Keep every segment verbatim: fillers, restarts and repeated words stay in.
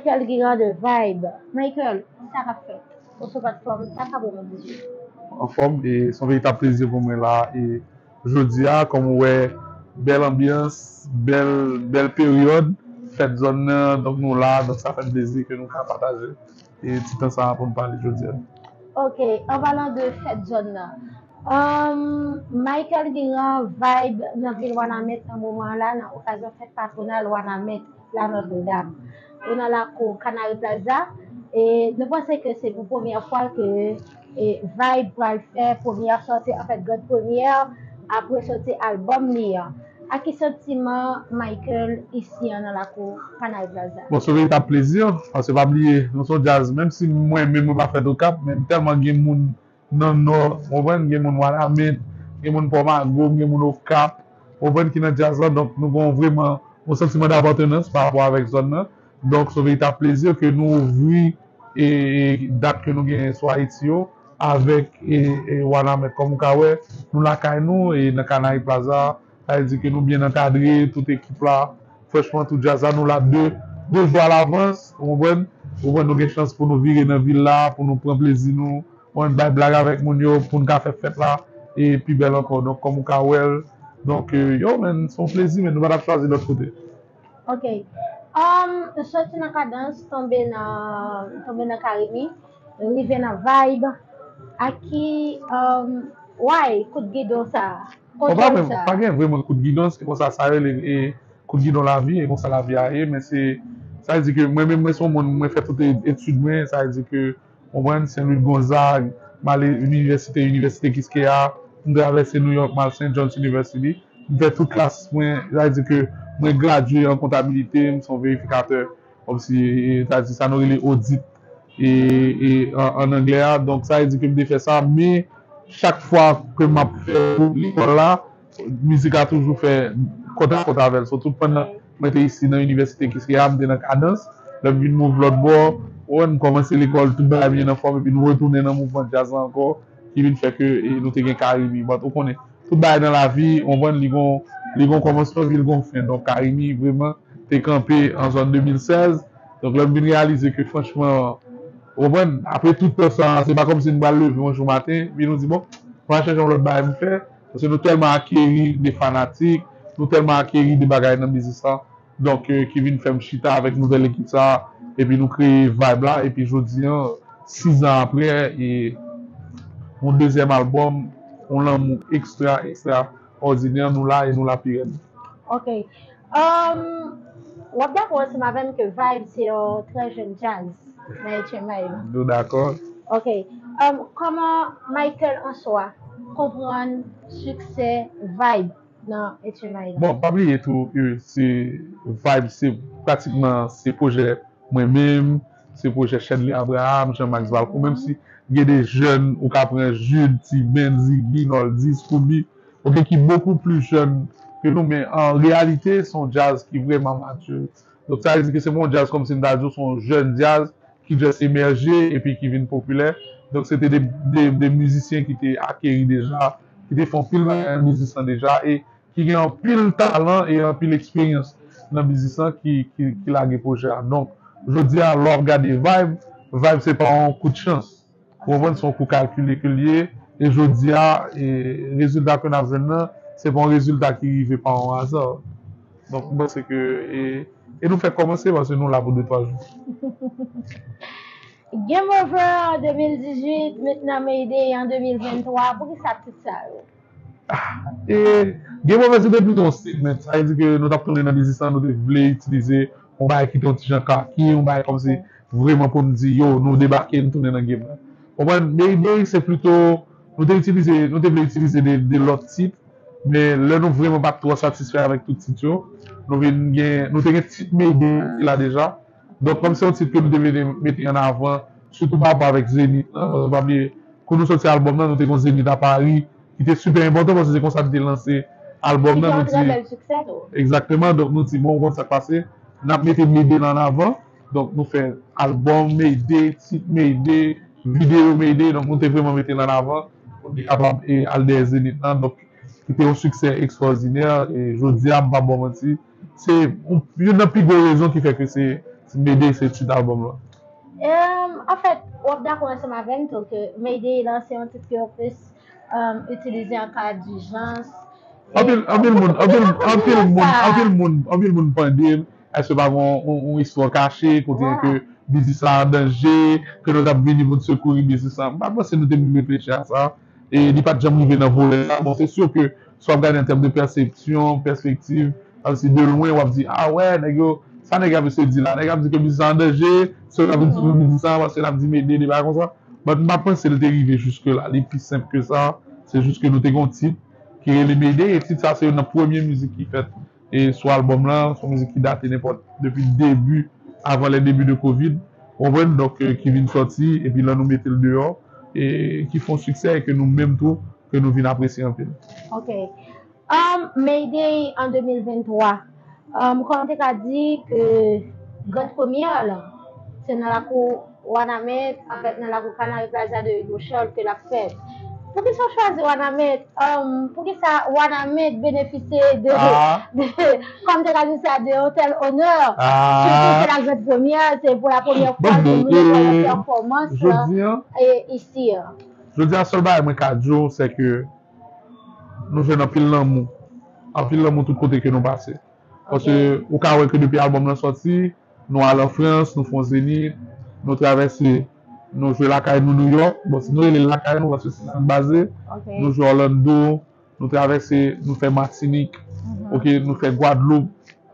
Michael Guérand de Vibe. Michael, sa k ap fèt? Ou sou platfòm, sa k ap bon, Bondye? Anfòm, e se yon veritab plezi pou mwen la. E jodi a, kòm ou wè, bèl anbyans, bèl, bèl peryòd, fèt zòn nan, donk nou la, donk sa fè n plezi ke nou ka pataje e ti tan sa a pou n pale jodi a. Ok, an palan de fèt zòn nan, um, Michael Guérand Vibe nan vil Wanament nan moman an la, nan okazyon fèt patwonal Wanament la Notre Dame. Ou nan lakou Canary Plaza, e nou panse ke se pou premyè fwa ke e, Vibe pral fè premyè sòti, anfèt, grand premyè, apre sòti albòm li an. A ki santiman Michael isi an nan lakou Canary Plaza? Bon, se yon veritab plezi, paske pa bliye, nou se yon djaz, menm si mwen menm mwen pa fèt Okap, men tèlman gen moun nan Nò, ou konprann, gen moun Wanament, gen moun Pòmago, gen moun Okap, ou konprann, ki nan djaz la, donk nou gen yon vreman yon santiman dapatenans pa rapò avèk zòn nan. Donk se yon veritab plezi ke nou ouvri e, e dat ke nou genyen sou Ayiti yo avèk e, e Wanament. Kòm ou ka wè, nou lakay nou e nan Canary Plaza, sa vle di ke nou byen ankadre, tout ekip la. Franchman, tout djaz la, nou la de, de jou alavans, ou konprann? Ou konprann, nou gen chans pou nou vire nan vil la, pou nou pran plezi nou, ou konprann, bay blag avèk moun yo, pou n ka fè fèt la e pi bèl ankò. Donk, kòm ou ka wè l, donk, e, yo, men, se yon plezi, men nou pa t ap chwazi lòt kote. Ok. Um, soti nan Kadans, tonbe nan, tonbe nan Carimi, rive nan Vibe. A ki, um, why kout gidon sa a? Bon, pa, men, pa gen vreman kout gidon, se konsa sa rele e kout gidon lavi, e konsa lavi a ye, men se, sa vle di ke mwen menm, mwen se yon moun, mwen fè tout e- etid mwen, sa vle di ke, ou konprann, Sen Lwi Gonzag, m ale inivèsite, inivèsite Kiskeya, m travèse New York, m al Saint John's University, m fè tout klas mwen, sa vle di ke mwen gradye an kontabilite, m se yon verifikatè, kòmsi, e, sa vle di sa nou rele odit, e, e, an, an anglè a. Donk, sa vle di ke m te fè sa, men chak fwa ke m ap fè lekòl la, mizik la toujou fè kòtakòt avè l. So, tout pandan mwen te isi nan inivèsite Kiskeya, m te nan Kadans. Lè m vin move lòt bò, ou wè, m kòmanse lekòl, tout bagay byen anfòm, epi nou retounen nan mouvman djaz la ankò, ki vin fè ke, e, nou te gen Carimi. But, ou konnen, tout bagay nan lavi, ou konprann, li gon, li gon kòmansman, epi li gon fen. Donk, Carimi, vreman, te kanpe an zòn de mil sèz. Donk, lè m vin reyalize ke, franchman, ou konprann, apre tout tan sa, se pa kòmsi m pral leve yon jou maten, epi nou di, bon, m pral chèche yon lòt bagay m fè, paske nou tèlman akeri de fanatik, nou tèlman akeri de bagay nan biznis la, donk, e, ki vin fè m chita avèk nouvèl ekip sa, epi nou kreye Vibe la, epi jodi an, sis an apre, e, yon dezyèm albòm, yon lanmou ekstra, ekstra òdinè, nou la e nou la pi rèd. Ok. Um, w ap dakò ansanm avè m ke Vibe se yon trè jèn djaz nan H M I la. Nou dakò. Ok. Um, kòman Michael an swa konprann siksè Vibe nan H M I la? Bon, pa bliye tou, e, se Vibe, se pratikman se pwojè mwen menm, se pwojè Chedley Abraham, Jean Max Valcourt, menm si gen de jèn ou ka pran Jude, T-Ben, Ziggy, Noldy, Scooby, ok, ki bokou pli jèn ke nou, men an reyalite, se yon djaz ki vrèman mature. Donk, sa vle di ke se pa yon djaz kòmsi m ta di w, se yon jèn djaz ki just emèje epi ki vin popilè. Donk, se te de, de, de mizisyen ki te akeri deja, ki te fè anpil bagay nan biznis lan deja, e ki gen anpil talan e anpil eksperyans nan biznis lan ki, ki, ki lage pwojè a. Donk, jodi a, lè w ap gade Vibe, Vibe se pa yon kout chans. Ou konprann, se yon kou kalkile ke l ye, e jodi a, e rezilta ke n ap jwenn nan, se pa yon rezilta ki rive pa yon aza. Donk, m panse ke, e, e nou fèk kòmanse, paske nou la pou de twa jou. Game Over an de mil dizuit, mentnan Mayday an de mil venntwa, poukisa tit sa yo? E Game Over se te plito yon statement. Sa vle di ke nou t ap tounen nan biznis lan, nou te vle itilize yon bagay ki te yon ti jan kaki, yon bagay kòmsi vreman pou n di, yo, nou debake, nou tounen nan game lan. Konprann? Mayday se plito, nou te itilize, nou te vle itilize de, de lòt tit, men lè nou vreman pa t twò satisfè avèk tout tit yo, nou vin gen, nou te gen tit Mayday ki la deja. Donk, kòm se yon tit ke nou te vle mete an avan, sitou pa rapò avèk Zenith lan, paske pa bliye, kou nou sòti albòm nan, nou te gen Zenith a Paris, ki te sipè enpòtan, paske se konsa nou te lanse albòm nan, nou di, egzakteman, donk nou di, bon, ou konn sa k pase, n ap mete Mayday lan an avan, donk nou fè albòm Mayday, tit Mayday, videyo Mayday, donk nou te vreman mete l an avan, pou n te kapab, e, al dèyè Zenith lan, donk ki te yon siksè ekstwòdinè, e jodi a, m p ap ba w manti, se yon, youn nan pi gwo rezon ki fè ke se, Mayday se tit album lan. Em, anfèt, w ap dakò ansanm avè m tou ke Mayday lan se yon tit ke yo plis em, itilize an ka dijans. Anpil, anpil moun, anpil, anpil moun, anpil moun, anpil moun pande m. Èske pa gen yon, yon, yon istwa kache kote ke biznis la an danje, ke nou t ap vini pou n sekouri biznis la? M pa panse nou te menm reflechi a sa. E li pa t janm rive nan volè sa. Bon, se si ke si w ap gade an tèm de pèsepsyon, pèspektiv, kòmsi de lwen, w ap di, a wè, nèg yo, sa nèg yo ap eseye di la? Nèg yo ap di ke biznis la an danje, se yo k ap vin sou biznis la, paske l ap di Mayday, de bagay konsa. But m pa panse l te rive jiske la. Li pi senp ke sa. Se jis ke nou te gen yon tit ki rele Mayday, e tit sa se youn nan premye mizik ki fèt e sou album lan, se yon mizik ki date nenpòt depi debi, avan les débuts de Covid, ou konprann? Donk, eh, ki vin sòti, epi la nou mete l deyò, e ki fè yon siksè, e ke nou menm tou, ke nou vin apresye anpil. Ok. Um, Mayday an de mil venntwa, um, kòman te ka di ke grann premyè lan, se nan lakou Wanament, anfèt, nan lakou Canal Plaza de Hugo Chol ke l ap fèt. Poukisa w chwazi Wanament? Um, poukisa Wanament benefisye de, de, kòm te ka di sa, de yon tèl onè? Sitou se la grann premyè, se pou la premyè fwa ke nou fè yon pèfòmans lan, e, isi an. Jodi a, sèl bagay mwen ka di w, se ke nou jwenn anpil lanmou. Anpil lanmou tout kote ke nou pase. Paske ou ka wè ke depi album lan sòti, nou al an Frans, nou fè yon Zenith, nou travèse, nou jwe lakay nou Nouyòk. Bon, si nou rele l lakay nou, paske se la n baze. Nou jwe Orlando, nou travèse, nou fè Matinik, ok, nou fè Gwadloup.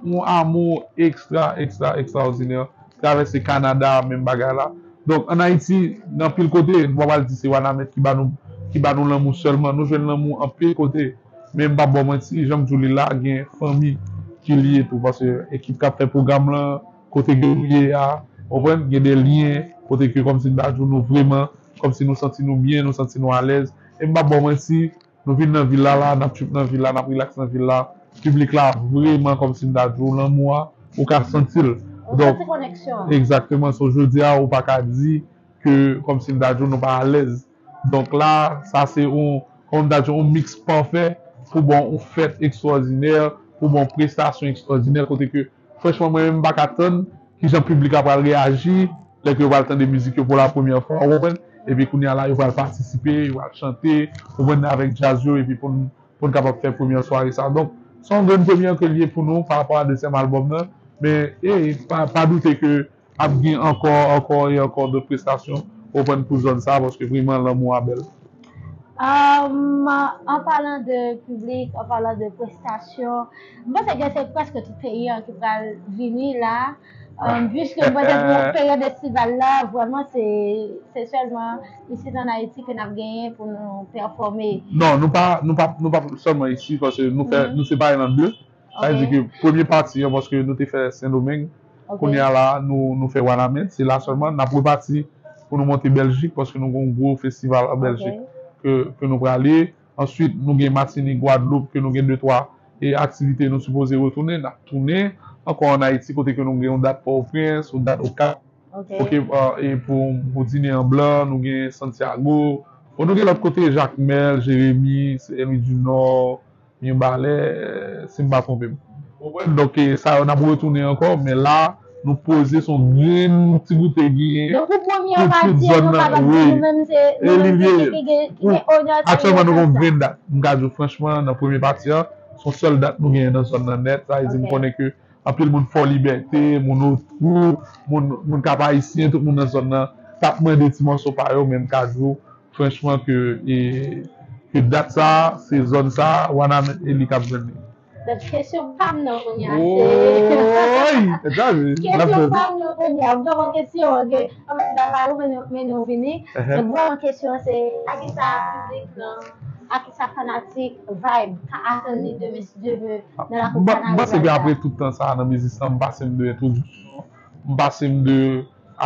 Yon amou ekstra, ekstra, ekstraòdinè. Travèse Kanada, menm bagay la. Donk, ann Ayiti, nan anpil kote, m pa pral di se Wanament ki ba nou, ki ba nou lanmou sèlman. Nou jwenn lanmou anpil kote. Men m p ap ba w manti, jan m di w li la, gen fanmi ki lye tou. Paske ekip k ap fè pwogram lan, kote ke nou ye a, w konprann, gen de lyen, kote ke kòmsi m ta di w nou vrèman, kòmsi nou santi nou byen, nou santi nou alèz. E m p ap ba w manti, nou vin nan vil la, la, n ap trip nan vil la, n ap rilaks nan vil la. Piblik la vrèman, kòmsi m ta di w, lanmou a, ou ka santi l. Ou santi koneksyon an. Egzakteman, so jodi a, ou pa ka di ke, kòmsi m ta di w, nou pa alèz. Donk la, sa se yon, kòm m ta di w, yon miks pafè pou bon yon fèt ekstraòdinè, pou bon prestasyon ekstraòdinè, kote ke, franchman, mwen menm, m pa ka tann kijan piblik la pral reyaji lè ke yo pral tande mizik yo pou la premyè fwa, ou konprann? Epi kounye a la, yo pral patisipe, yo pral chante, ou konprann, avèk djaz yo, epi pou n, pou n kapab fè premyè sware sa. Donk, se yon grenn premyè ke l ye pou nou pa rapò a dezyèm albòm nan, men, e, pa, pa doute ke ap gen ankò, ankò e ankò dòt prestasyon, ou konprann, pou zòn sa, paske vrèman lanmou a bèl. Um, an palan de piblik, an palan de prestasyon, m panse ke se prèske tout peyi an ki pral vini la. Um, puiske m panse pou peryòd estival la, vrèman, se, se sèlman isit ann Ayiti ke n ap genyen pou nou pèfòme. Non, nou pa, nou pa, nou pa sèlman isit, paske nou fè, nou separe l an de. Sa vle di ke premye pati an, paske nou te fè Sendomeng, kounye a la, nou, nou fè Wanament, se la sèlman, n ap repati pou nou monte Bèljik, paske nou gen yon gwo festival an Bèljik ke, ke nou prale. Answit, nou gen Matinik, Gwadloup, ke nou gen de twa, e, aktivite nou sipoze retounen, n ap tounen ankò ann Ayiti, kote ke nou gen yon dat Pòtoprens, yon dat Okap. Ok, e, pou, pou Dine an Blan, nou gen Santiago. Bon, nou gen lòt kote, Jakmèl, Jeremi, Senlwi di Nò, Mibalè, si m pa twonpe m. Ou konprann? Donk, e, sa yo n ap retounen ankò, men la, nou poze se yon grenn ti goute genyen pou tout zòn nan. Wi. E li lye. Aktyèlman, nou gen yon grenn dat. M ka di w franchman, nan premye pati a, se yon sèl dat nou genyen nan zòn nan nèt. Sa vle di, m konnen ke anpil moun Fò Libète, moun Otwou, moun, moun Kap Ayisyen, tout moun nan zòn nan t ap mande ti mòso pa yo, men m ka di w, franchman, ke, e, ke dat sa, se zòn sa, Wanament e li k ap jwenn li. Donk, kesyon pa m nan kounye a, se... Woy! Kesyon pa m nan kounye a. M gen yon kesyon, ok. Ann, m ta ba ou, men nou, men nou vini. Donk, bon, kesyon se, a kisa piblik lan, a kisa fanatik, vibe, ka atann li demen, si Dye vle, nan lakou Kanal Plaza? M panse ke apre tout tan sa a nan biznis lan, m pase m de entwodiksyon, m pase m de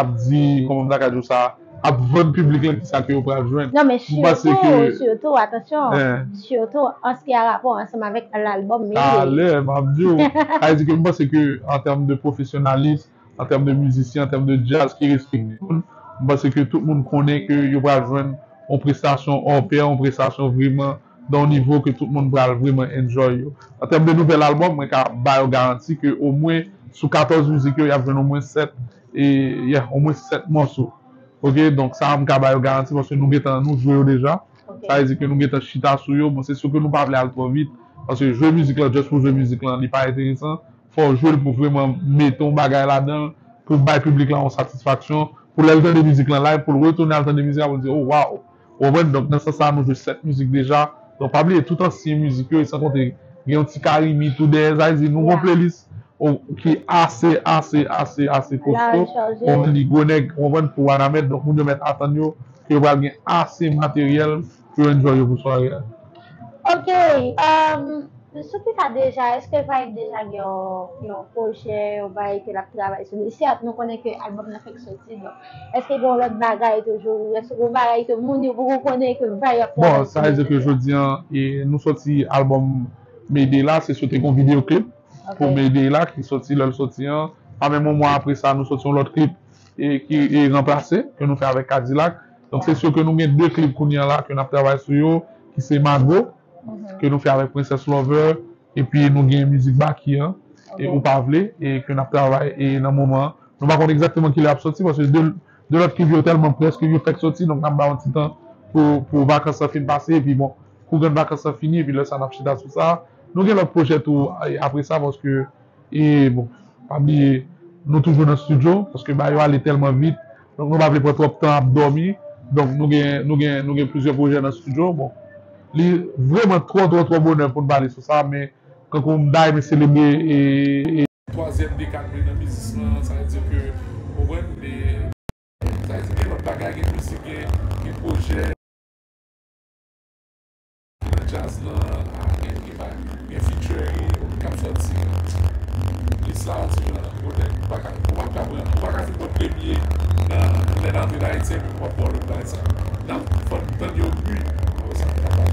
ap di, kòman m ta ka di w sa, ap vann piblik lan kisa ke yo pral jwenn. Non, men sitou, sitou, atansyon, sitou an se ki a rapò ansanm avèk lalbòm Mayday. Talè, m ap di w. Sa vle di ke m panse ke an tèm de pwofesyonalis, an tèm de mizisyen, an tèm de djaz ki respekte moun, m panse ke tout moun konnen ke yo pral jwenn yon prestasyon hors pair, yon prestasyon vrèman nan yon nivo ke tout moun pral vrèman enjoy yo. An tèm de nouvèl albòm, mwen ka ba yo garanti ke omwen sou katòz mizik yo, y ap jwenn omwen sèt, e, yeah, omwen sèt mòso. Ok, donk sa a m ka ba yo garanti, paske nou gentan, nou jwe yo deja. Sa vle di ke nou gentan chita sou yo. Bon, se si ke nou pa vle al twò vit, paske jwe mizik lan, just pou jwe mizik lan, li pa enteresan. Fò w jwe l pou vrèman mete yon bagay ladan l, pou bay piblik la yon satisfaksyon, pou lè l tande mizik lan live, pou l retounen al tande mizik la, pou l di, "Oh, wow!" Ou konprann? Donk, nan sans sa a, nou jwe sèt mizik deja. Donk, pa bliye, tout ansyen mizik yo, e san konte, gen yon ti Carimi tou dèyè, sa vle di, nou gen yon playlist o, ki ase, ase, ase, ase kosto. Ou konprann, li gwo nèg, ou konprann, pou Wanament. Donk, moun yo mèt atann yo, ke yo pral gen ase materyèl pou yo enjoy yo pou sware a. Ok, um, sou ki sa deja, èske Vibe deja gen yon, yon pwojè, yon bagay ke l ap travay sou li? Sèt, nou konnen ke albòm nan fèk soti, donk, èske gen yon lòt bagay toujou? Èske gen yon bagay ke moun yo poko konnen ke Vibe ap travay sou li? Bon, sa vle di ke jodi an, e, nou soti albòm Mayday la, se soti yon videyo klip pou Mayday la ki soti lè l soti an. Pa menm yon mwa apre sa, nou soti yon lòt klip e ki e ranplase, ke nou fè avèk Kadilak. Donk, se si ke nou gen de klip kounye a la ke n ap travay sou yo, ki se Mago, ke nou fè avèk Princess Lover, epi nou gen mizik Baky an, e Ou Pa Vle, e ke n ap travay e nan moman an. Nou pa konn egzakteman kilè y ap soti, paske de, de lòt klip yo tèlman près ke yo fèk soti, donk n ap ba yon ti tan pou, pou vakans lan fin pase, epi bon, kou grann vakans lan fini, epi lè sa n ap chita sou sa. Nou gen lòt pwojè tou, e, apre sa, paske E, bon, pa bliye, nou toujou nan estidyo, paske bagay yo ale tèlman vit. Donk, nou pa vle pran twòp tan ap dòmi. Donk, nou gen, nou gen, nou gen plizyè pwojè nan estidyo. Bon, li vrèman twò, twò, twò bonè pou n pale sou sa, men kankou m ta renmen selebre, e, e, twazyèm dekad mwen nan biznis lan, sa vle di ke, ou konprann, e, sa vle di gen lòt bagay, gen mizik, gen, gen pwojè. Nan djaz lan, a, gen, gen, gen featuring k ap sòti. Lis la an ti jan, ou pa ka, ou pa ka pran, ou pa ka fin pran premye nan, lè n antre nan Ayiti, epi w ap ba w lòt bagay sa. Nan, fò n tann yo ui. Apre sa, nou kapab.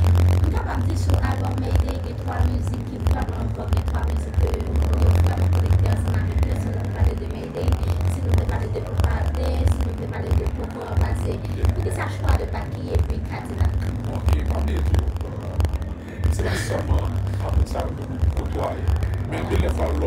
M kapab di sou albòm Mayday, gen twa mizik ki vrèman an vòg, gen twa mizik ke moun yo vrèman konekte ansanm avèk yo. Si nou te pale de Mayday, si nou te pale de Ou Pa Vle, si nou te pale de Poko Anbrase, poukisa chwa de Baky epi Kadilak? Ok, pa bliye tou. Se pa sèlman amoun sa yo ke nou kotwaye, men gen lè fwa lè w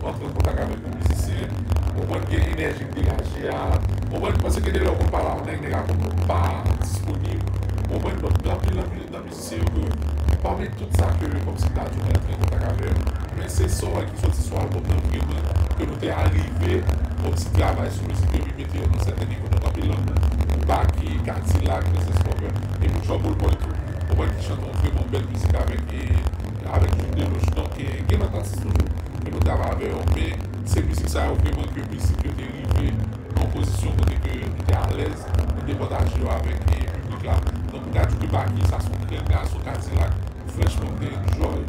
antre an kontak avèk yon mizisyen, ou konprann gen enèji k degaje a, ou konprann, paske gen de lè w konn pale a yon nèg, nèg la konn pa disponib, ou konprann, donk gen anpil, anpil nan mizisyen yo ke pami tout sa ke kòmsi m ta di w mwen antre an kontak avè yo, men se sa w wè ki soti sou albòm nan vrèman ke nou te arive kòmsi travay sou mizik yo epi mete yo nan sèten nivo. Donk anpil lanmou pou Baky, Kadilak, Princess Lover, epi Trouble Boy tou. Ou konprann ki chante yon vrèman bèl mizik avèk, e, avèk Jude Deloche. Donk, e, gen lòt atis toujou ke nou travay avè yo, men se mizik sa yo vrèman ke mizik yo te rive nan yon pozisyon kote ke nou te alèz, nou te pataje yo avèk, e, piblik la. Donk, m ka di w ke Baky, sa se yon grenn gason, Kadilak, franchman, m te enjoy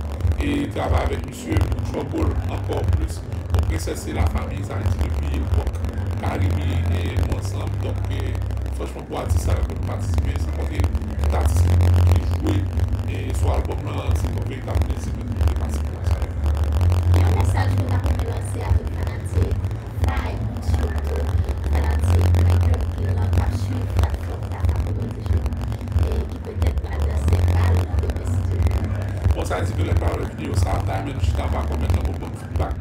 e travay avèk misye, pou Trouble ankò plis. Bon, Princess se lafanmi, sa vle di depi epòk Carimi e nou ansanm. Donk, e, franchman, pou atis sa yo ke nou patisipe, se paske tout atis ki, ki jwe, e, sou albòm lan, se yon veritab plezi pou nou te patisipe nan sa yo. Yon mesaj ke w ta renmen lanse a tout fanatik Vibe, surtout fanatik Mike Love King lan k ap swiv platfòm Tafa Prod T V e ki petèt pral lanse bal nan premye single? Bon, sa vle di ke lè m pral wè videyo sa a, m ta renmen nou chita anba kòmantè pou ban m feedback.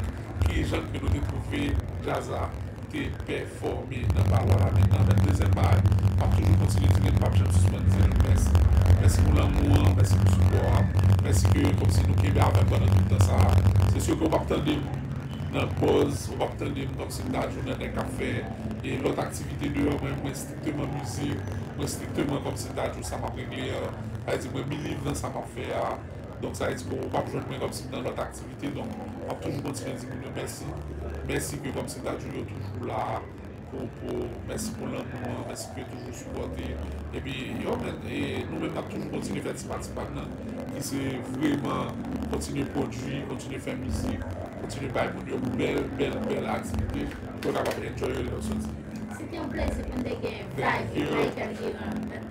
Kijan ke nou te twouve djaz la te pèfòme nan bal Wanament lan? Men dezyèm bagay, m ap toujou kontinye di li, m p ap janm sispann di nou mèsi. Mèsi pou lanmou an, mèsi pou sipò a. Mèsi ke kòmsi nou kenbe avè m pandan tout tan sa a. Se si ke w p ap tande m nan buzz, ou p ap tande m kòmsi m ta di w nan nèg k ap fè, e, lòt aktivite deyò, mwen, mwen strikteman mizik, mwen strikteman kòmsi m ta di w sa m ap regle an. Sa vle di mwen believe nan sa m ap fè a. Donk, sa vle di ke w p ap jwenn mwen kòmsi m nan lòt aktivite. Donk, m ap toujou kontinye di moun yo mèsi. Mèsi ke kòmsi m ta di w yo toujou la pou, pou, mèsi pou lanmou an, mèsi ke toujou sipòte. Epi, yo, men, e nou menm n ap toujou kontinye fè ti pa ti pa n nan, ki se vrèman kontinye pwodui, kontinye fè mizik, kontinye bay moun yo bèl, bèl, bèl aktivite, pou yo kapab enjoy yo lè yo soti. Se te yon plezi pou n te gen Vibe, Michael Guérin.